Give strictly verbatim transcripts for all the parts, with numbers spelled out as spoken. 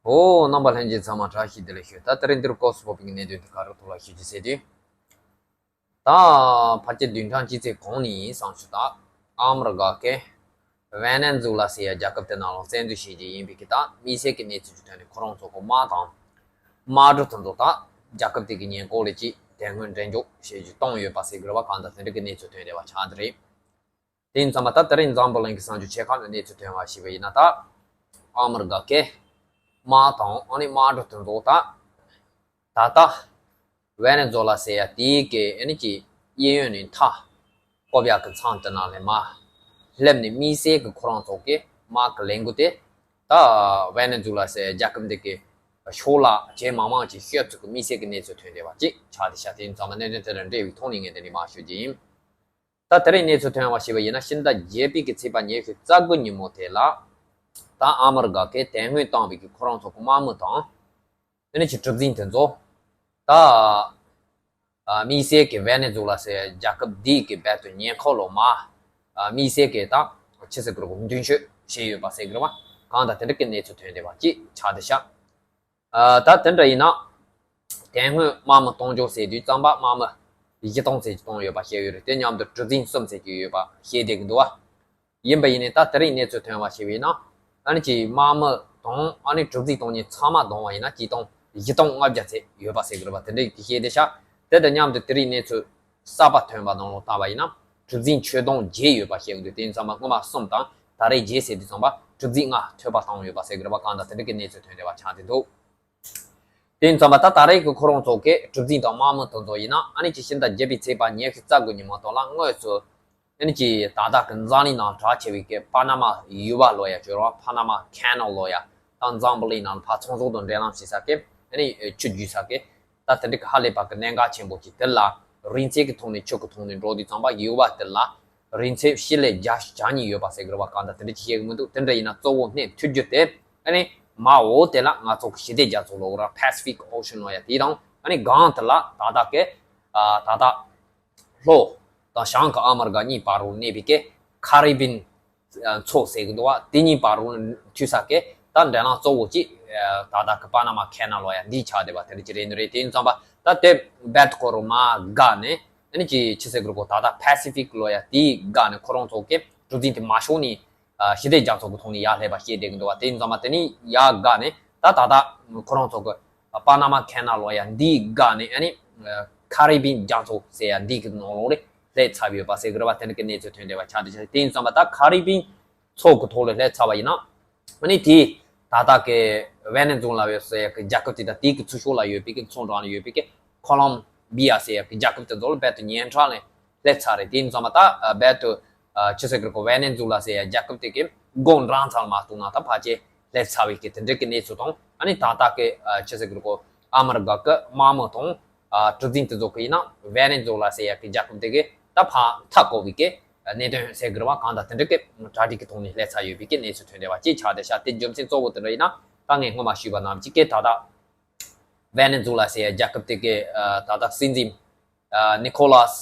ཨོ། རྣམ་པ་ལྷན་རྒྱས་ཚང་མ་བཀྲ་ཤིས་བདེ་ལེགས་ཞུ། ད་དེ་རིང་འདིར་སྐབས་སུ་བབས་པའི་གནད་དོན་དེ་ག་རེ་ཐོག་ལ་ཞུ་རྒྱུ་ཟེར་དུས། ད་ཕལ་ཆེར་བདུན་ཕྲག་གཅིག་ཙམ་གོང་ནས་ཡིན་བསམ་ཞུ། ད་ཨ་མི་རི་ཀ་གིས་ཝེ་ནེ་ཛུ་ལ་ཟེར་ཡ་རྒྱལ་ཁབ་དེ་ནང་ལ་བཙན་འཛུལ་བྱེད་རྒྱུ་ཡིན་པའི་གི་ད་དམིགས་བསལ་གྱི་གནས་ཚུལ་གྱི་ཐོག་ནས་ཁོ་རང་ཚོ་གི་དམག་དང་དམག་གྲུ་དེ་ཚོ་ད་རྒྱལ་ཁབ་དེ་གི་ཉེ་འཁོར་ལ་ཅིག་དེ་སྔོན་འགྲེམས་འཇོག་བྱེད་རྒྱུ་བཏང་ཡོད་པ་ཟེར་གི་རེད་བ། གང་ལྟར་དེ་འདྲ་གི་གནས་ཚུལ་ཐོན་བསྡད་པ་ཆགས་འདི་རེད། དེ་ཡིན་ཙང་མ་ད་དེ་རིང་འཛམ་བུ་གླིང་གི་གསར་འགྱུར་ཆེ་ཁག་ནས་གནས་ཚུལ་ཐོན་པ་ཞིག་ཡིན་ན། ད་ཨ་མི་རི་ཀ་གི་དམག་དང་ཨ་ནི་དམག་གྲུ་དེ་ཚོ་ད་ད་ལྟ་ཝེ་ནེ་ཛུ་ལ་ཟེར་ཡ་དེའི་གི་ཨ་ནི་གི་གཡས་གཡོན་ནས་མཐའ་བསྐོར་ཡག་གི་མཚམས་དེ་ནང་ལ་མར་སླེབས་ནས་དམིགས་བསལ་གི་ཁོ་རང་ཚོ་གི་དམག་གི་ལས་འགུལ་དེ་ད་ཝེ་ནེ་ཛུ་ལ་ཟེར་ཡ་རྒྱལ་ཁབ་འདི་གི་ཕྱོགས་ལ་ཇེ་མང་མང་ཅིག་ཤོད་ཚུལ་གི་དམིགས་བསལ་གི་གནས་ཚུལ་ཐོན་བསྡད་པ་ཅིག་ཆགས་བསྡད་ཤག་དེ་ཡིན་ཙང་མ་གནད་དོན་དེ་དང་འབྲེལ་བའི་ཐོག་ནས་ངས་འདི་ནས་མར་ཞུ་རྒྱུ་ཡིན། ད་དེ་རིང་གནས་ཚུལ་ཐོན་པ་ཞིག་ཡིན་ན། ཕྱི་ཟླ་བརྒྱད་པའི་གི་ཚེས་པ་ཉི་ཤུ་རྩ་དགུ་ཉིན་མོ་དེ་ལ་ད་ཨ་མི་རི་ཀ་གིས་དེ་སྔོན་བཏང་བའི་གི་ཁོ་རང་ཚོ་གི་དམག་མི་དང་དེ་ནས་ཀྱི་གྲུ་གཟིངས་དེ་ཚོ་ད་ཨ་དམིགས་བསལ་གི་ཝེ་ནེ་ཛུ་ལ་ཟེར་རྒྱལ་ཁབ་འདིའི་གི་རྦད་དེ་ཉེ་འཁོར་ལ་མར་ཨ་དམིགས་བསལ་གི་ད་ཆི་ཟེར་གི་རེད་གོ། མདུན་སྐྱོད་བྱས་ཡོད་པ་ཟེར་གི་རེད་བ། གང་ལྟར་དེ་འདྲ་གི་གནས་ཚུལ་ཐོན་བསྡད་པ་ཅིག་ཆགས་བསྡད་ཤག་ཨ་ད་དེ་འདྲ་ཡིན་ན། དེ་སྔོན་དམག་མི་གཏོང་རྒྱུ་ཟེར་དུས་ཙམ་པ་དམག་མི་བཞི་སྟོང་ཙམ་ཅིག་གཏོང་ཡོད་པ་བཤད་ཡོད་རེད། དེ་མཉམ་དུ་གྲུ་གཟིངས་གསུམ་ཙམ་ཅིག་ཡོད་པ་བཤད་བསྡད་ཀྱི་འདུག་བ། ཡིན་པ་ཡིན་ནའི་ད་དེ་རིང་གནས་ཚུལ་ཐོན་པ་ཞིག་ཡིན་ན། ཨ་ནི་ཅིག་དམག་མི་དང་ཨ་ནི་གྲུ་གཟིངས་གཏོང་མཁན་ཚང་མ་བསྡོམས་པ་ཡིན་ན་ཆིག་སྟོང་བཞི་སྟོང་ལྔ་བརྒྱ་ཙམ་ཡོད་པ་ཟེར་གི་རེད་བ། དེ་འདྲ་ཞིག་བཤད་བསྡད་ཤག་དེ་དང་མཉམ་དུ་དེ་རིང་གནས་ཚུལ་གསར་པ་ཐོན་པ་ནང་ལ་བལྟས་པ་ཡིན་ན། གྲུ་གཟིངས་ཁྱོན་བསྡོམས་བརྒྱད་ཡོད་པ་བཤད་ཀྱི་འདུག་དེ་ཡིན་ཙང་མ་སྔོན་མ་གསུམ་དང་ད་རེས་བརྒྱད་ཟེར་དུས་ཙམ་པ་གྲུ་གཟིངས་ལྔ་འཐོལ་པ་བཏང་ཡོད་པ་ཟེར་གི་རེད་བ། གང་ལྟར་དེ་འདྲ་གི་གནས་ཚུལ་ཐོན་བསྡད་པ་ཆགས་བསྡད་འདུག་དེ་ཡིན་ཙང་མ་ད་ད་རེས་ཀྱི་ཁོ་རང་ཚོ་གི་གྲུ་གཟིངས་དང་དམག་མི་དེ་ཚོ་ཡིན་ན། ཨ་ནི་ཅིག་ཕྱི་ཟླ་བརྒྱད་པའི་ཚེས་པ་ཉི་ཤུ་རྩ་དགུ་ཉིན་མོ་དེ་ལ་དངོས་སུ་ཨ་ནི་ཅིག་ད་ལྟ་གི་འཛམ་གླིང་ནང་གྲགས་ཆེ་བའི་གི་པ་ན་མ་ཡུར་བ་ལབ་ཡ་ཅིག་ཡོད་རེད་བ། Panama Canal ལབ་ཡ། ད་འཛམ་བུ་གླིང་ནང་ཕར་ཚོང་ཟོག་དང་འབྲེལ་ལམ་བྱེད་ས་གི་ཨ་ནི་ཆུ་རྒྱུག་ས་གི་ད་དེ་འདྲ་གི་ཧ་ལས་པ་གི་གནད་འགག་ཆེན་པོ་ཅིག་དེ་ལ་རིང་ཚད་ཀྱི་ཐོག་ནས་ཆུ་གི་ཐོག་ནས་འགྲོ་དུས་ཙམ་པ་ཡུར་བ་དེ་ལ་རིང་ཚད་ཕྱེད་ལས་བརྒྱ་བཞི་གཉིས་ཡོད་པ་ཟེར་གི་རེད་བ། གང་ལྟར་དེ་འདྲ་ཅིག་བཤད་གི་མི་འདུག་དེ་འདྲ་ཡིན་ན་གཙོ་བོ་སྣེ་མཐུད་རྒྱུ་དེ་ཨ་ནི་མར་འོག་དེ་ལ་ང་ཚོ་གི་ཞི་བདེ་རྒྱ་མཚོ་ལབ་ར། Pacific Ocean ལབ་ཡ་དེ་དང་། ཨ་ནི་སྒང་དེ་ལ་ད་ལྟ་གི་ཨ་ད་ལྟ་ལྷོ་དང་བྱང་གི་ཨ་མི་རི་ཀ་གཉིས་བར་དུ་གནས་པའི་གི་ཁ་རི་བིན་མཚོ་ཟེར་གི་འདུག་བ། དེ་གཉིས་བར་དུ་མཐུད་ས་གི་ད་འབྲེལ་ལམ་གཙོ་བོ་གཅིག་ད་ལྟ་གི་Panama Canal ལབ་ཡ་འདི་ཆགས་བསྡད་པ་དེ་འདྲ་ཅིག་རེད་ནི་རེད། དེ་ཡིན་ཙང་པ་ད་དེ་རྦད་དེ་ཁོ་རང་མར་བརྒལ་ནས་ཨ་ནི་ཅིག་ཆི་ཟེར་གི་རེད་གོ། ད་ལྟ་Pacific ལབ་ཡ་དེའི་བརྒལ་ནས་ཁོ་རང་ཚོ་གི་གྲུ་གཟིངས་དེ་མར་ཕྱོགས་ནས་ཨ་ཞི་བདེ་རྒྱ་མཚོ་གི་ཐོག་ནས་ཡར་སླེབས་པ་བཤད་བསྡད་གི་འདུག་བ། དེ་ཡིན་ཙང་མ་དེ་ནས་ཡར་བརྒལ་ནས་ད་ད་ལྟ་ཁོ་རང་ཚོ་གི་Panama Canal ལབ་ཡ་འདིའི་བརྒལ་ནས་ཨ་ནི་ཁ་རི་བིན་རྒྱ་མཚོ་ཟེར་ཡ་འདི་གི་ནང་ལོགས་ལ་སླེབས་ཚར་ཡོད་པ་ཟེར་གི་རེད་བ། དེ་འདྲ་གི་གནས་ཚུལ་ཐོན་བསྡད་པ་ཆགས་བསྡད་ཤག་དེ་ཡིན་ཙང་མ་ད་ཁ་རི་བིན་མཚོ་གི་ཐོག་ལ་སླེབས་ཚར་བ་ཡིན་ན། ཨ་ནི་དེ་ད་ལྟ་གི་ཝེ་ནེ་ཛུ་ལ་ཟེར་ཡ་གི་རྒྱལ་ཁབ་དེ་དང་དེ་གི་ཚུར་ཕྱོགས་ལ་ཡོད་པའི་གི་མཚོ་འགྲམ་ལ་ཡོད་པའི་གི་ཁོ་ལོམ་བི་ཡ་ཟེར་ཡ་གི་རྒྱལ་ཁབ་དེ་ཚོ་ལ་རྦད་དེ་ཉེ་འཕྲང་ལ་སླེབས་ཚར་རེད། དེ་ཡིན་ཙང་མ་ད་རྦད་དེ་ཆི་ཟེར་གི་རེད་གོ། ཝེ་ནེ་ཛུ་ལ་ཟེར་ཡ་རྒྱལ་ཁབ་དེ་གི་མགོ་འགྲམ་ཚང་མ་གཏུགས་ན་ད་ཕལ་ཆེར་སླེབས་ཚར་བའི་གི་དེ་འདྲ་གི་གནས་ཚུལ་དང་། ཨ་ནི་ད་ལྟ་གི་ཆི་ཟེར་གི་རེད་གོ། ཨ་མི་རི་ཀ་གི་དམག་མི་དང་གྲུ་གཟིངས་དེ་ཚོ་གི་ཡིན་ན་ཝེ་ནེ་ཛུ་ལ་ཟེར་ཡ་གི་རྒྱལ་ཁབ་དེ་གི་ད་ཕར་མཐའ་བསྐོར་བའི་གི་གནད་དོན་ཟེར་གི་རེད་བ། གང་ལྟར་དེ་འདྲ་གི་གྲ་སྒྲིག་གི་ཐོག་ནས་སླེབས་ཚར་ཡོད་པའི་གི་གནས་ཚུལ་ཐོན་བསྡད་པ་ཅིག་ཆགས་བསྡད་ཤག་དེ་རྒྱུ་མཚན་གཙོ་བོ་དེ་འདྲ་ཡིན་ན་ད་ངས་སྔོན་མ་ཞུས་པ་ནང་བཞིན་གི་ད་ལྟ་ཝེ་ནེ་ཛུ་ལ་ཟེར་ཡ་རྒྱལ་ཁབ་དེ་གི་ད་ལྟ་སྲིད་འཛིན་ནི་ཁོ་ལཱས་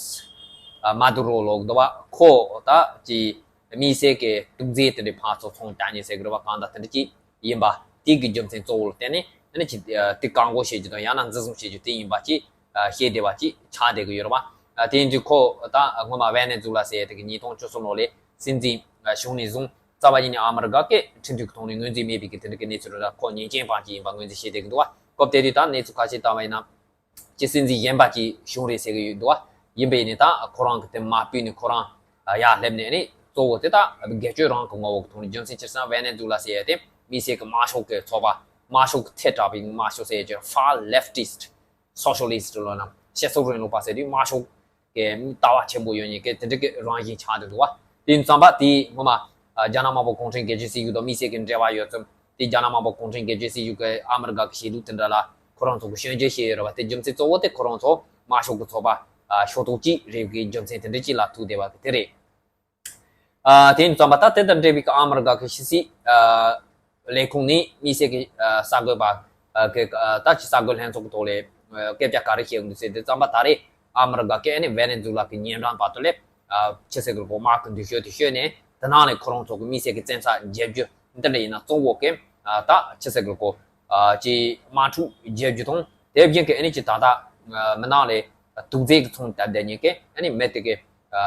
མ་དུ་རོ་ལབ་འདུག་བ། ཁོ་ད་ཅིག་དམིགས་བསལ་གི་དུག་རྫས་དེ་འདྲ་ཕར་ཚུར་ཚོང་རྒྱག་མཁན་ཟེར་གི་རེད་བ། གང་ལྟར་དེ་འདྲ་ཅིག་ཡིན་པ་དེ་གི་རྒྱུ་མཚན་གཙོ་བོ་ལ་བརྟེན་ནས་ཨ་ནི་ཅིག་དེ་བཀག་འགོག་བྱེད་རྒྱུ་དང་ཡང་ན་འཛིན་བཟུང་བྱེད་རྒྱུ་དེ་ཡིན་པ་ཅིག་བཤད་བསྡད་པ་ཅིག་ཆགས་བསྡད་གི་ཡོད་རེད་བ། དེ་ཡིན་དུས་ཁོ་ད་སྔོན་མ་ཝེ་ནེ་ཛུ་ལ་ཟེར་ཡ་དེ་གི་ཉིས་སྟོང་བཅུ་གསུམ་ལོ་ལ་སྲིད་འཛིན་བྱུང་ནས་བཟུང་རྩ་བ་ཉིད་ནས་ཨ་མི་རི་ཀ་གི་ཁྲིམས་མཐུན་གི་ཐོག་ནས་ངོས་འཛིན་མེད་པའི་གི་དེ་འདྲ་གི་གནས་ཚུལ་རེད། ཁོ་ཉེས་ཅན་པ་ཅིག་ཡིན་པ་ངོས་འཛིན་བྱེད་བསྡད་གི་འདུག་བ། སྐབས་དེ་དུས་ད་གནས་ཚུལ་ཁ་ཤས་བལྟས་པ་ཡིན་ན། ཅིག་སྲིད་འཛིན་གཞན་པ་ཅིག་བྱུང་རེད་ཟེར་གི་ཡོད་འདུག་བ། ཡིན་པ་ཡིན་ནའི་ད་ཁོ་རང་གི་དེ་མར་བུད་ནས་ཁོ་རང་ཡར་སླེབས་ནས་ནི་གཙོ་བོ་དེ་ད་སྒེར་གཅོད་རང་གི་ངོ་བོ་གི་ཐོག་ནས། རྒྱུ་མཚན་ཅི་ཟེར་ན་ཝེ་ནེ་ཛུ་ལ་ཟེར་ཡ་དེ་དམིགས་བསལ་གི་དམར་ཤོག་གི་ཚོགས་པ། དམར་ཤོག་གི་ཐལ་དྲགས་པའི་དམར་ཤོག་ཟེར་ཡ་ཅིག་far leftist socialist ལབ་ན་སྤྱི་ཚོགས་རིང་ལུགས་པ་ཟེར་དུས་དམར་ཤོག་གི་ལྟ་བ་ཆེན་པོ་ཡོད་མཁན་གི་དེ་འདྲ་གི་རང་བཞིན་ཆགས་བསྡད་འདུག་བ། དེ་ཡིན་ཙང་པ་དེ་སྔོན་མ་རྒྱ་ནག་དམར་པོ་གུང་ཁྲན་སྒེར་གཅོད་སྲིད་གཞུང་དང་དམིགས་བསལ་གི་འབྲེལ་བ་ཡོད་ཙམ། དེ་རྒྱ་ནག་དམར་པོ་གུང་ཁྲན་སྒེར་གཅོད་སྲིད་གཞུང་གི་ཨ་མི་རི་ཀ་གི་བྱེད་ལུགས་དེ་འདྲ་ལ་ཁོ་རང་ཚོ་གི་སྐྱོན་བརྗོད་བྱས་ཡོད་རེད་བ། དེ་རྒྱུ་མཚན་གཙོ་བོ་དེ་ཁོ་རང་ཚོ་དམར་ཤོག་གི་ཚོགས་པ་ཨ་ཤོག་ཐོག་གཅིག་རེད་གི་རྒྱུ་མཚན་དེ་འདྲ་གཅིག་ལ་ཐུག་བསྡད་པ་དེ་རེད། ཨ་དེ་ཡིན་ཙང་པ་ད་དེ་དང་འབྲེལ་བའི་གི་ཨ་མི་རི་ཀ་གི་ཕྱི་སྲིད་ཨ་ལས་ཁུངས་ནས་དམིགས་བསལ་གི་ཨ་གསར་འགོད་པ་ཨ་གི་ཨ་ད་ཅི་གསར་འགོད་ལྷན་ཚོགས་ཀྱི་ཐོག་ལ་ཨ་སྐད་ཆ་ག་རེ་བཤད་ཡོང་འདུག་ཟེར་དུས་ཙམ་པ། ད་རེས་ཨ་མི་རི་ཀ་གི་ཨ་ནི་ཝེ་ནེ་ཛུ་ལ་གི་ཉེ་འགྲམ་བར་དུ་ལ་ཨ་ཕྱི་སྲིད་གི་གོ་དམག་གི་མདུན་ཤོག་དེ་ཤོད་ནས་དེ་ནང་ལ་ཁོ་རང་ཚོ་གི་དམིགས་བསལ་གི་བཙན་ཚ་རྒྱལ་རྒྱུ་འདི་འདྲ་ཡིན་ན་གཙོ་བོ་གི་ཨ་ད་ཕྱི་སྲིད་གི་གོ་ ཨ་ཅི་དམག་འཁྲུག་རྒྱག་རྒྱུ་དང་དེ་བཞིན་གྱི་ཨ་ནི་ཅི་ད་ལྟ་ཨ་མི་ནང་ལས་དུག་རྫས་ཀྱི་ཚོང་བཏབ་བསྡད་མཁན་གྱི་ཨ་ནི་མི་དེ་གི་ཨ་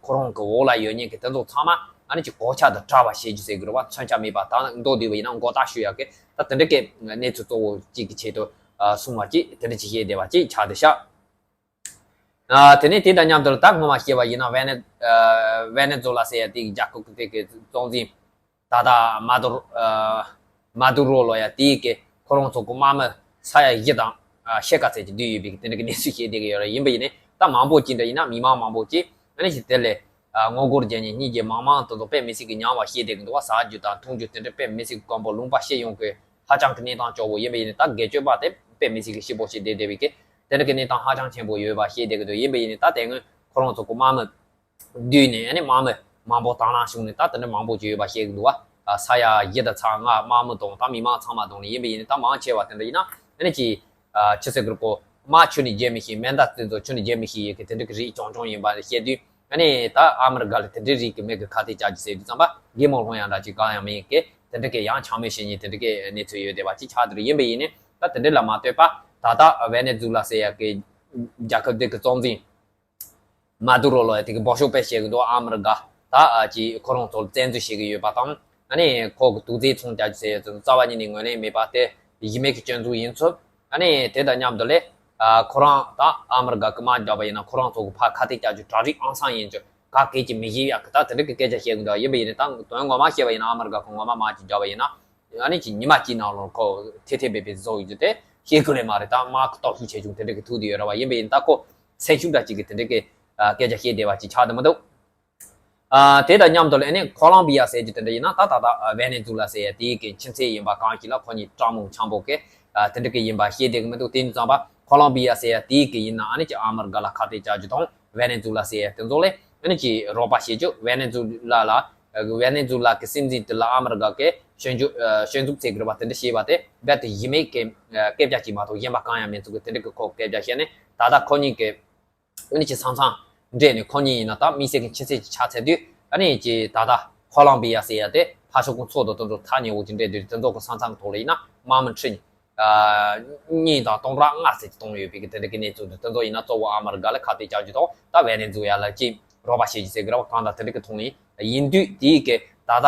ཁོ་རང་གི་འོག་ལ་ཡོད་མཁན་གྱི་དེ་ཚོ་ཚང་མ་ཨ་ནི་ཅི་གོ་ཆ་དང་བྲལ་བ་བྱེད་རྒྱུ་ཟེར་གི་རེད་བ། མཚོན་ཆ་མེད་པ་དང་མདོར་བསྡུས་པ་ཡིན་ན་མགོ་བཏགས་ཞུ་ཡག་གི་ད་དེ་འདྲ་གི་གནས་ཚུལ་གཙོ་བོ་གཅིག་གི་ཆེད་དུ་ཨ་གསུངས་པ་གཅིག་དེ་འདྲ་ཅིག་བཤད་བསྡད་པ་གཅིག་ཆགས་བསྡད་ཤག་ཨ་དེ་ནས་དེ་དང་མཉམ་དུ་ད་སྔོན་མ་བཤད་པ་ཡིན་ན་ཝེ་ནེ་ཨ་ཝེ་ནེ་ཛུ་ལ་ཟེར་ཡ་དེ་གི་རྒྱལ་ཁབ་ཀྱི་དེ་གི་གཙོ་འཛིན་ད་ལྟ་མ་དུ་ཨ་མ་དུ་རོ་ལོ་ཡ་དེ་གི་ཁོ་རང་ཚོ་གི་དམག་མི་ས་ཡ་བཞི་དང་ཨ་ཕྱེད་ཀ་ཙམ་ཅིག་བསྡུས་ཡོད་པའི་དེ་འདྲ་གི་གནས་ཚུལ་བཤད་བསྡད་གི་ཡོད་རེད། ཡིན་པ་ཡིན་ནའི་ད་མང་པོ་ཅིག་འདྲ་ཡིན་ན་མི་མང་མང་པོ་ཅིག་ཨ་ནི་ཞིག་དེ་ལས་ཨ་ངོ་རྒོལ་བརྒྱབ་ནས་གཉིས་ཀྱི་མང་མང་དུ་དུ་དཔེ་མི་སྲིད་ཀྱི་ཉམས་པ་བཤད་བསྡད་གི་འདུག་བ། ཟ་རྒྱུ་དང་འཐུང་རྒྱུ་དེ་འདྲ་དཔེ་མི་སྲིད་ཀྱི་དཀོན་པོ་ལུང་པ་ཕྱེ་ཡོང་གི་ཧ་ཅང་གི་གནས་སྟངས་སྐྱོ་བོ་ཡིན་པ་ཡིན་ནའི་ད་སྒེར་གཅོད་པ་དེ་དཔེ་མི་སྲིད་ཀྱི་སྐྱིད་པོ་ཞིག་བསྡད་བསྡད་པའི་གི་དེ་འདྲ་གི་གནས་སྟངས་ཧ་ཅང་ཆེན་པོ་ཡོད་པ་ཤེས་བསྡད་ཀྱི་འདུག་ཡིན་པ་ཡིན་ནའི་ད་དེ་སྔོན་ཁོ་རང་ཚོ་གི་དམག་མི་བསྡུས་ནས་ཨ་ནི་དམག་མི་མང་པོ་དང་བླངས་བྱུང་ནས་ད་དེ་འདྲ་མང་པོ་ཅིག་ཡོད་པ་ཤེས་ཀྱི་འདུག་བ། ས་ཡ་བཞི་དང་ཚེག་ལྔ་དམག་མི་དང་ད་མི་མང་ཚང་མ་དང་ནས་ཡིན་པ་ཡིན་ནའི་ད་མང་ཆེ་བ་དེ་འདྲ་ཡིན་ན་ཨ་ནི་ཅི་ཆི་ཟེར་གི་རེད་གོ་དམག་ཁྱོན་ནས་རྒྱལ་མི་ཤེས། མེ་མདའ་དེ་ཚོ་ཁྱོན་ནས་རྒྱལ་མི་ཤེས་ཡོད་གི་དེ་འདྲ་གི་རིགས་རྐྱང་རྐྱང་ཡིན་པ་ཤེས་དུས། ཨ་ནི་ད་ཨ་མི་རི་ཀ་ལ་དེ་འདྲའི་རིགས་ཀྱི་མི་གི་ཁ་གཏད་བཅག་རྒྱུ་ཟེར་དུས་ཙམ་པ་གད་མོ་སློང་ཡག་འདྲ་ཅིག་གང་ཡང་མེད་ཀི་དེ་འདྲ་གི་ཡང་ཆགས་མེད་བྱེད་མཁན་དེ་འདྲ་གི་གནས་ཚུལ་ཡོད་བསྡད་པ་ཅིག་ཆགས་བསྡད་ཡོད་པ་ཡིན་ནའི་ད་དེ་འདྲ་ལ་མ་ལྟོས་པ་ད་ལྟ་ཝེ་ནེ་ཛུ་ལ་ཟེར་ཡག་གི་རྒྱལ་ཁབ་དེ་གི་གཙོ་འཛིན་མ་དུ་རོ་ལོ་ཡ་དེ་གི་འབོད་ཤོག་དཔེ་བཤད་གི་འདུག་ཨ་མི་རི་ཀ་ད་ཨ་ཅི་ཁོ་རང་ཚོ་ལ་བཙན་འཛུལ་བྱེད་གི་ཡོད་པ་དང་། ཨ་ནི་ཁོ་གི་དུག་རྫས་ཚོང་རྒྱག་རྒྱུ་ཟེར་ཡག་དེ་རྩ་བ་ཉིད་ནས་ངོས་ལེན་མེད་པ་དེ་གཞི་མེད་ཀྱི་སྐྱོན་འཛུགས་ཡིན་ཚུལ། ཨ་ནི་དེ་དང་མཉམ་དུ་ལས་ཨ་ཁོ་རང་ད་ཨ་མི་རི་ཀ་གི་དམག་རྒྱག་པ་ཡིན་ན་ཁོ་རང་ཚོ་གི་ཕར་ཁ་གཏད་བཅག་རྒྱུ་གྲ་སྒྲིག་ཨང་སང་ཡིན་རྒྱུ་ག་གེ་ཅིག་མི་ཤེས་ཡག་གི་ད་དེ་འདྲ་གི་སྐད་ཆ་བཤད་གི་འདུག་ཡིན་པ་ཡིན་ནའི་ད་དོན་ངོ་མ་བཤད་པ་ཡིན་ན་ཨ་མི་རི་ཀ་གི་ངོ་མ་དམག་ཅིག་རྒྱག་པ་ཡིན་ན་ཨ་ནི་ཅིག་ཉི་མ་གཅིག་ནང་ལོགས་ཁོ་ཐེ་ཐེ་བེ་བེ་བཟོ་ཡི་རྒྱུ་དེ་ཤེས་གི་རེད་མ་རེད། ད་དམག་གི་སྟོབས་ཤུགས་ཆེ་ཆུང་དེ་འདྲ་གི་ཐུག་དེ་ཡོད་ར་བ། ཡིན་པ་ཡིན་ད་ཁོ་སེམས་ཤུགས་འདྲ་ཅིག་གི་དེ་འདྲ་གི་ཨ་སྐད་ཆ་བཤད་བསྡད་པ་ཅིག་ཆགས་དེ་མི་འདུག་ཨ་དེ་དང་མཉམ་དུ་ལ་ཨ་ནི་ཁོ་ལོམ་བི་ཡ་ཟེར་རྒྱུ་དེ་འདྲ་ཡིན་ན་ད་ད་ད་ཨ་ཝེ་ནེ་ཛུ་ལ་ཟེར་ཡ་དེའི་གི་ཁྱིམ་མཚེས་ཡིན་པ་གང་ཞིག་ལ་ཁོ་གཉིས་དགྲ་མོ་འཆམ་པོ་གི་ཨ་དེ་འདྲ་གི་ཡིན་པ་ཤེས་བསྡད་གི་མི་འདུག་དེ་ཡིན་ཙང་པ་ཁོ་ལོམ་བི་ཡ་ཟེར་ཡ་དེའི་གི་ཡིན་ན་ཨ་ནི་ཅི་ཨ་མི་རི་ཀ་ལ་ཁ་གཏད་བཅག་རྒྱུ་དང་ཝེ་ནེ་ཛུ་ལ་ཟེར་ཡ་དེ་ཚོ་ལས་ཨ་ནི་ཅི་རོགས་པ་བྱེད་རྒྱུ། ཝེ་ནེ་ཛུ་ལ་ལ་ཝེ་ནེ་ཛུ་ལ་གི་སྲིད་འཛིན་དེ་ལ་ཨ་མི་རི་ཀ་གི་ཞོན་རྒྱུ་ཨ་ཞོན་འཛུགས་བྱེད་གི་རེད་པ། དེ་འདྲ་བྱས་པ་དེ་རྦད་དེ་གཞི་མེད་གི་ཨ་སྐད་ཆ་ཅིག་མ་གཏོགས་གཞན་པ་གང་ཡང་མེད་ཚུལ་གི་དེ་འདྲ་གི་ཁོ་སྐད་ཆ་བཤད་ནས་ད་ལྟ་ཁོ་གཉིས་གི་ཨ་ནི་ཅི་ས་མཚམས་འདྲེས་ནས་ཁོ་གཉིས་ཡིན་ན་ད་དམིགས་བསལ་གྱི་ཁྱིམ་མཚེས་ཅིག་ཆགས་ཚར་དུས་ཨ་ནི་ཅི་ད་ལྟ་ཁོ་ལོམ་བི་ཡ་ཟེར་ཡ་དེ་ཕར་ཕྱོགས་ཀྱི་མཚོ་དང་དེ་ཚོ་ཐག་ཉེ་བོ་ཅིག་འདྲེས་དུས་དེ་ཚོ་གི་ས་མཚམས་ཐོག་ལ་ཡིན་ན་དམག་མི་ཁྲི་གཉིས་དང་སྟོང་ཕྲག་ལྔ་ཙམ་ཅིག་བཏང་ཡོད་པའི་གི་དེ་འདྲ་གི་གནས་ཚུལ་འདི་དེ་ཚོ་ཡིན་ན་གཙོ་བོ་ཨ་མི་རི་ཀ་ལ་ཁ་གཏད་བཅག་རྒྱུ་དང་ད་ཝེ་ནེ་ཛུ་ལ་ལ་ཅི་རོགས་པ་བྱེད་རྒྱུ་ཟེར་གི་རེད་པ། གང་ལྟར་དེ་འདྲ་གི་ཐོག་ནས་ཡིན་དུས་དེའི་གི་ད་ལྟ་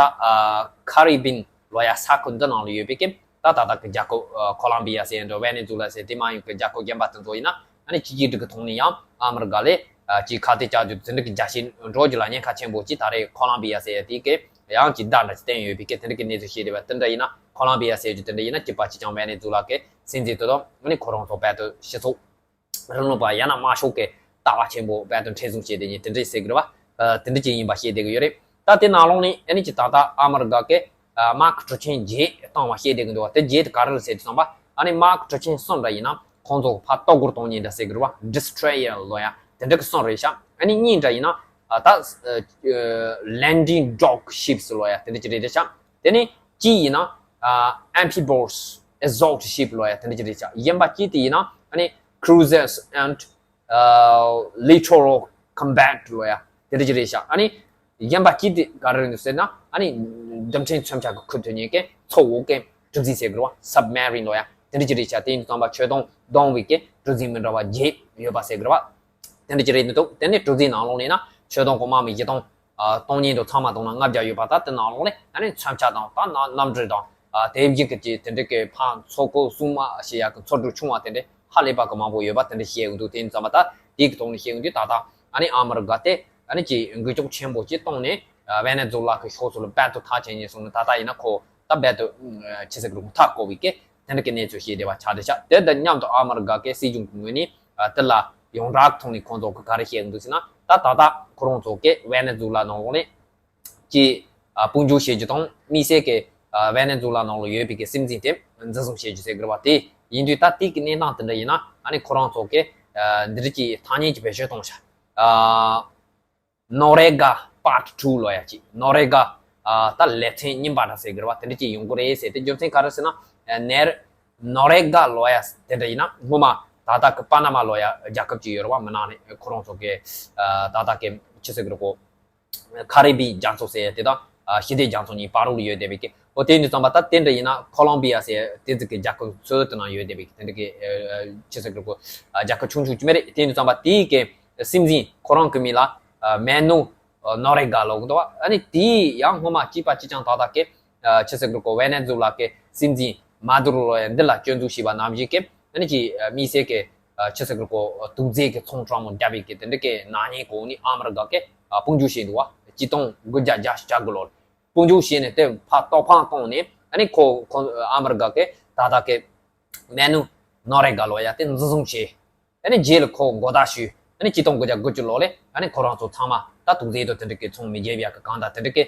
ཁ་རི་བིན་ལོ་ཡ་ས་ཁུལ་འདི་ནང་ལ་ཡོད་པའི་གི་ད་ད་ལྟ་གི་རྒྱལ་ཁབ་ཨ་ཁོ་ལོམ་བི་ཡ་ཟེར་ཡ་འདྲ་ཝེ་ནེ་ཛུ་ལ་ཟེར་དེ་མ་ཡིན་གི་རྒྱལ་ཁབ་གཞན་པ་དེ་ཚོ་ཡིན་ན་ཨ་ནི་སྤྱི་སྤྱི་འགྲིག་གི་ཐོག་ནས་ཡང་ཨ་མི་རི་ཀ་ལས་ཨ་ཅིག་ཁ་གཏད་བཅག་རྒྱུ་དེ་འདྲ་གི་རྒྱ་ཆེ་འགྲོ་རྒྱུ་ལ་ཉེན་ཁ་ཆེན་པོ་ཅིག་ད་རེས་ཁོ་ལོམ་བི་ཡ་ཟེར་ཡ་དེ་གི་ཡང་ཅིག་བརྡ་འདྲ་ཅིག་བསྟན་ཡོད་པའི་གི་དེ་འདྲ་གི་གནས་ཚུལ་ཤེས་བསྡད་པ་དེ་འདྲ་ཡིན་ན་ཁོ་ལོམ་བི་ཡ་ཟེར་རྒྱུ་དེ་འདྲ་ཡིན་ན་སྐྱིད་པ་ཅིག་ཀྱང་ཝེ་ནེ་ཛུ་ལ་གི་སྲིད་འཛིན་དེ་དང་ཨ་ནི་ཁོ་རང་ཚོ་བར་དུ་སྤྱི་ཚོགས་རིང་ལུགས་པ་ཡང་ན་དམར་ཤོག་གི་ལྟ་བ་ཆེན་པོ་བར་དུ་མཁྲེགས་བཟུང་བྱས་ཏེ་ཉིན་དེ་འདྲའི་ཟེར་གི་རེད་བ། ཨ་དེ་འདྲ་ཅིག་ཡིན་པ་ཤེས་བསྡད་གི་ཡོད་རེད། ད་དེ་ནང་ལོགས་ནས་ཨ་ནི་ཅི་ད་ལྟ་ཨ་མི་རི་ཀ་གི་ཨ་དམག་གི་གྲུ་ཆེན་བརྒྱད་བཏང་བ་ཤེས་བསྡད་གི་འདུག་བ། དེ་བརྒྱད་དེ་ག་རེ་རེད་ཟེར་དུས་ཙམ་པ་ཨ་ནི་དམག་གི་གྲུ་ཆེན་གསུམ་འདྲ་ཡིན་ན་ཁོང་ཚོ་ཕར་གཏོར་རྒོལ་གཏོང་མཁན་འདྲ་ཟེར་གི་རེད་བ། ཌི་སི་ཊོ་ཡ་ལོ་ཡ་དེ་འདྲ་གི་གསུམ་རེད་ཤག་ཨ་ནི་གཉིས་འདྲ་ཡིན་ན་ཨ་ད་ཨ་ལེན་ཌིང་ཌོག་ཤིབ་སི་ལོ་ཡ་དེ་འདྲ་ཅིག་རེད་ཤག་དེ་ནས་གཅིག་ཡིན་ན་ཨ་ཨེམ་ཕི་བོ་ཡ་ཨེ་སོལ་ཊི་ཤིབ་ལོ་ཡ་དེ་འདྲ་ཅིག་རེད་ཤག་གཞན་པ་གཅིག་དེ་ཡིན་ན་ཨ་ནི་ཁུ་རུ་ཟར་སི་ཨེན་ཌི་ལི་ཊོ་རལ་ཀོམ་བྷེཊ་ལོ་ཡ་དེ་འདྲ་ཅིག་རེད་ཤག་ཨ་ནི་གཞན་པ་གཅིག་དེ་ག་རེ་རེད་འདུག་ཟེར་ན་ཨ་ནི་རྡུལ་ཕྲན་མཚོན་ཆ་གི་ཁུར་ཐོན་མཁན་གྱི་མཚོ་འོག་གི་གྲུ་གཟིངས་ཟེར་གི་རེད་བ། སབ་མེ་རིན་ལོ་ཡ་དེ་འདྲ་ཅིག་རེད་ཤག་དེ་ཡིན་དུས་ཙམ་པ་མཆོད་སྡོང་བསྡོམས་པའི་གི་གྲུ་གཟིངས་མི་འདྲ་བ་བརྒྱད་ཡོད་པ་ཟེར་གི་རེད་བ། དེ་འདྲ་ཅིག་རེད་འདུག་དེ་ནས་གྲུ་གཟིངས་ནང་ལོགས་ནས་ན་མཆོད་སྡོང་གོང་མ་མི་བཞི་སྟོང་ཨ་སྟོང་ཉིས་འདྲ་ཚང་མ་བསྡོམས་ན་ལྔ་བརྒྱ་ཡོད་པ། ད་དེ་ནང་ལོགས་ནས་ཨ་ནི་མཚོན་ཆ་དང་ད་གནམ་གྲུ་དང་ཨ་དེ་བཞིན་གྱི་དེ་འདྲ་གི་ཕར་མཚོ་ཁུག་སྲུང་མ་བྱེད་ཡག་གི་མཚོ་གྲུ་ཆུང་བ་དེ་འདྲ་ཧ་ལས་པ་གི་མང་པོ་ཡོད་པ་དེ་འདྲ་བཤད་ཡོང་འདུག་དེ་ཡིན་ཙམ་པ་ད་དེ་གི་ཐོག་ནས་བཤད་ཡོང་དུས་ད་ལྟ་ཨ་ནི་ཨ་མི་རི་ཀ་དེ་ཨ་ནི་ཅིག་འགུལ་སྐྱོད་ཆེན་པོ་ཅིག་བཏང་ནས་ཨ་ཝེ་ནེ་ཛུ་ལ་གི་ཕྱོགས་སུ་ལ་རྦད་དེ་ཐག་བཅད་ནས་སོང་ནས་ད་ལྟ་ཡིན་ན་ཁོ་ད་རྦད་དེ་ཨ་ཆི་ཟེར་གི་རུང་མཐའ་བསྐོར་བའི་གི་དེ་འདྲ་གི་གནས་ཚུལ་ཤེས་བདེ་བ་ཆགས་བསྡད་ཤག་དེ་དང་མཉམ་དུ་ཨ་མི་རི་ཀ་གི་སྲིད་གཞུང་གི་ངོས་ནས་ཨ་དེ་ལ་ཡོངས་གྲགས་ཐོག་ནས་ཁོང་ཚོ་གི་ག་རེ་བཤད་གི་འདུག་ཟེར་ན། ད་ད་ལྟ་ཁོ་རང་ཚོ་གི་ཝེ་ནེ་ཛུ་ལ་ནང་ལོགས་ནས་ཀྱི་ཨ་དཔུང་འཇུག་བྱེད་རྒྱུ་དང་དམིགས་བསལ་གྱི་ཨ་ཝེ་ནེ་ཛུ་ལ་ནང་ལ་ཡོད་པའི་གི་སྲིད་འཛིན་དེ་འཛིན་བཟུང་བྱེད་རྒྱུ་ཟེར་གི་རེད་བ། དེ་ཡིན་དུས་ད་དེ་གི་གནས་སྟངས་དེ་འདྲ་ཡིན་ན་ཨ་ནི་ཁོ་རང་ཚོ་གི་ཨ་འདི་འདྲ་གི་ཐ་སྙད་ཅིག་བེད་སྤྱོད་གཏོང་ཤག་ཨ་ནོ་རེ་གྷ་པཱརཊ་ཊུ་ལོ་ཡ་ཅིག་ནོ་རེ་གྷ་ཨ་ད་ལེ་ཚན་རྙིང་པ་འདྲ་ཟེར་གི་རེད་བ། དེ་འདྲ་ཅིག་ཡོང་གི་རེད་ཟེར། དེ་རྒྱུ་མཚན་ག་རེ་ཟེར་ན་ཨ་ནེ་རེ་ནོ་རེ་གྷ་ལོ་ཡ་དེ་འདྲ་ཡིན་ན་སྔོན་མ་ད་ལྟ་གི་པ་ན་མ་ལོ་ཡ་རྒྱལ་ཁབ་ཅིག་ཡོད་རེད་བ། མི་ནང་ནས་ཁོ་རང་ཚོ་གི་ཨ་ད་ལྟ་གི་ཆི་ཟེར་གི་རེད་གོ་ཁ་རི་བི་རྒྱ་མཚོ་ཟེར་ཡ་དེ་དང་ ཞི་བདེ་རྒྱ་མཚོ་གཉིས་བར་རུ་ཡོད་བསྡད་པའི་གི། འོ་དེ་ཡིན་དུས་ཙམ་པ་ད་དེ་འདྲ་ཡིན་ན་ཁོ་ལོམ་བི་ཡ་ཟེར་དེ་ཚོ་གི་རྒྱལ་ཁབ་ཚོའི་དེ་ནང་ཡོད་བསྡད་པའི་གི་དེ་འདྲ་གི་ཆི་ཟེར་དགོས་རྒྱལ་ཁབ་ཆུང་ཆུང་ཅིག་མ་རེད། དེ་ཡིན་དུས་ཙམ་པ་དེའི་གི་སྲིད་འཛིན་ཁོ་རང་གི་མིང་ལ་མེ་ནུ་ནོ་རེ་ག་ལབ་ཀྱི་འདུག་ཨ་ནི་དེའི་ཡང་སྔོན་མ་གཅིག་པ་གཅིག་རྐྱང་ཏག་ཏག་གི་ཆི་ཟེར་དགོས་ཝེ་ནེ་ཛུ་ལ་གི་སྲིད་འཛིན་མ་དུ་རོ་ལོ་ཡ་འདི་ལ་སྐྱོན་འཛུགས་བྱས་པ་ནང་བཞིན་གི་ཨ་ནི་ཅིག་དམིགས་བསལ་གི་ཆི་ཟེར་དགོས་དུག་རྫས་ཀྱི་ཚོང་དྲང་མོ་བརྒྱབ་པའི་གི་དེ་འདྲ་གི་ནག་ཉེས་གོ་ནི་ཨ་མི་རི་ཀ་གི་དཔུང་འཇུག་བྱས་འདུག་བ། གཅིག་སྟོང་དགུ་བརྒྱ་བརྒྱད་ཅུ་གྱ་དགུ་ལོར། དཔུང་འཇུག་བྱས་ནས་དེ་ཕར་གཏོར་ཕང་བཏང་ནས་ཨ་ནི་ཁོ་ཁོ་ཨ་མི་རི་ཀ་གི་ད་ལྟ་གི་མེ་ནུ་ནོ་རེ་ག་ལོ་ཡ་དེ་འཛིན་བཟུང་བྱས། ཨ་ནི་རྗེས་ལ་ཁོ་མགོ་བཏགས་ཞུས། ཨ་ནི་གཅིག་སྟོང་དགུ་བརྒྱ་དགུ་བཅུ་ལོ་ལས་ཨ་ནི་ཁོ་རང་ཚོ་ཚང་མ་ད་དུག་རྫས་དང་དེ་འདྲ་གི་ཚོང་མི་རྒྱབ་ཡ་གི་གང་ལྟར་དེ་འདྲ་གི་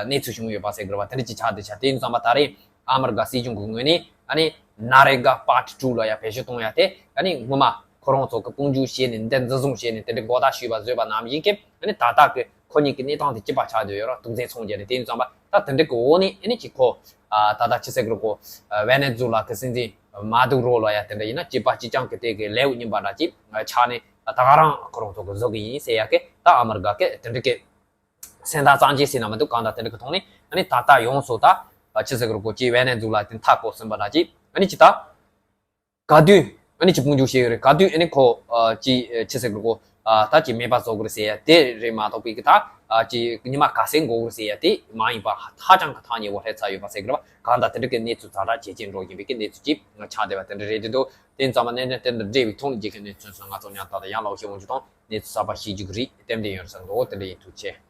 གནས་ཚུལ་བྱུང་ཡོད་པ་ཟེར་དགོས་པ་དེ་འདྲ་ཅིག་ཆགས་བསྡད་ཤག་དེ་ཡིན་ཙང་པ་ད་རེས་ཨ་མི་རི་ཀ་སྲིད་གཞུང་གི་ངོས་ནས་ཨ་ནི་ནོ་རེ་ག་པར་ཊི་ཊུ་ལོ་ཡ་བེད་སྤྱོད་གཏོང་ཡ་དེ་ཨ་ནི་སྔོན་མ་ཁོ་རང་ཚོ་གི་དཔུང་འཇུག་བྱས་ནས་འདི་འཛིན་བཟུང་བྱས་ནས་དེ་འདྲ་མགོ་བཏགས་ཞུས་པ་བཟོས་པ་ནང་བཞིན་གི་ཨ་ནི་ད་ལྟ་གི་ཁོ་གཉིས་ཀྱི་གནས་སྟངས་དེ་གཅིག་པ་ཆགས་བསྡད་ཡོད་ར། དུག་རྫས་ཚོང་རྒྱག་ནས་དེ་ཡིན་ཙང་པ་ད་དེ་འདྲ་གི་འོག་ནས་ཨ་ནི་ཅིག་ཁོ་ད་ལྟ་ཆི་ཟེར་གི་རེད་གོ་ཝེ་ནེ་ཛུ་ལ་གི་སྲིད་འཛིན་མ་དུ་རོ་ལོ་ཡ་དེ་འདྲ་ཡིན་ན་གཅིག་པ་གཅིག་རྐྱང་གི་དེ་གི་ལེའུ་གཉིས་པ་འདྲ་ཅིག་ཆགས་ནས་ད་ག་རང་ཁོ་རང་ཚོ་གི་བཟོ་གི་ཡིན་ཟེར་ཡ་གི་ད་ཨ་མི་རི་ཀ་གི་དེ་འདྲ་གི་སེམས་ཐག་གཙང་ཆེ་ཟེར་ན་མི་འདུག་གང་ལྟར་དེ་འདྲ་གི་ཐོག་ནས་ཨ་ནི་ད་ལྟ་ཡོངས་སུ་ད་ཆི་ཟེར་གི་རེད་གོ་ཅིག་ཝེ་ནེ་ཛུ་ལ་དེ་མཐའ་བསྐོར་ཟིན་པ་འདྲ་ཅིག་ཨ་ནི་ཅིག་ད། ག་དུས་ཨ་ནི་ཅིག་དཔུང་འཇུག་བྱས་ཡོད་རེད། ག་དུས་ཨ་ནི་ཁོ་ཨ་ཅིག་ཨ་ཅི་ཟེར་དགོས་གོ་ཨ་ད་ཅིག་མེད་པ་བཟོ་དགོས་རེད་ཟེར་ཡ་དེ་རེད་མ་གཏོགས་པའི་གི་ད་ཨ་ཅིག་ཉི་མ་ག་ཚད་འགོར་དགོས་རེད་ཟེར་ཡ་དེ་མ་ཡིན་པ་ཧ་ཅང་གི་ཐག་ཉེ་བོ་སླེབས་ཚར་ཡོད་པ་ཟེར་གི་རེད་བ། གང་ལྟར་དེ་འདྲ་གི་གནས་ཚུལ་ཛ་དྲག་ཇེ་ཆེར་འགྲོ་བཞིན་པའི་གི་གནས་ཚུལ་ཅིག་ཆགས་བསྡད་པ་དེ་འདྲ་རེད་དེ་འདུག་དེ་ཡིན་ཙང་མ་གནད་དོན་དེ་འདྲ་འབྲེལ་བའི་ཐོག་ནས་རྒྱལ་ཁབ་གནས་ཚུལ་སོགས་ང་ཚོ་ཉར་ཐག་དང་ཡང་ལའོ་ཤེས་འོང་རྒྱུ་དང་གནས་ཚུལ་གསར་པ་ཤེས་རྒྱུ་གི་རེད། ཏན་ཏན་ཡོད་རེད་བསམ་འདུག་དེ་འདྲ་ཡིན། ཐུགས་རྗེ་ཆེ།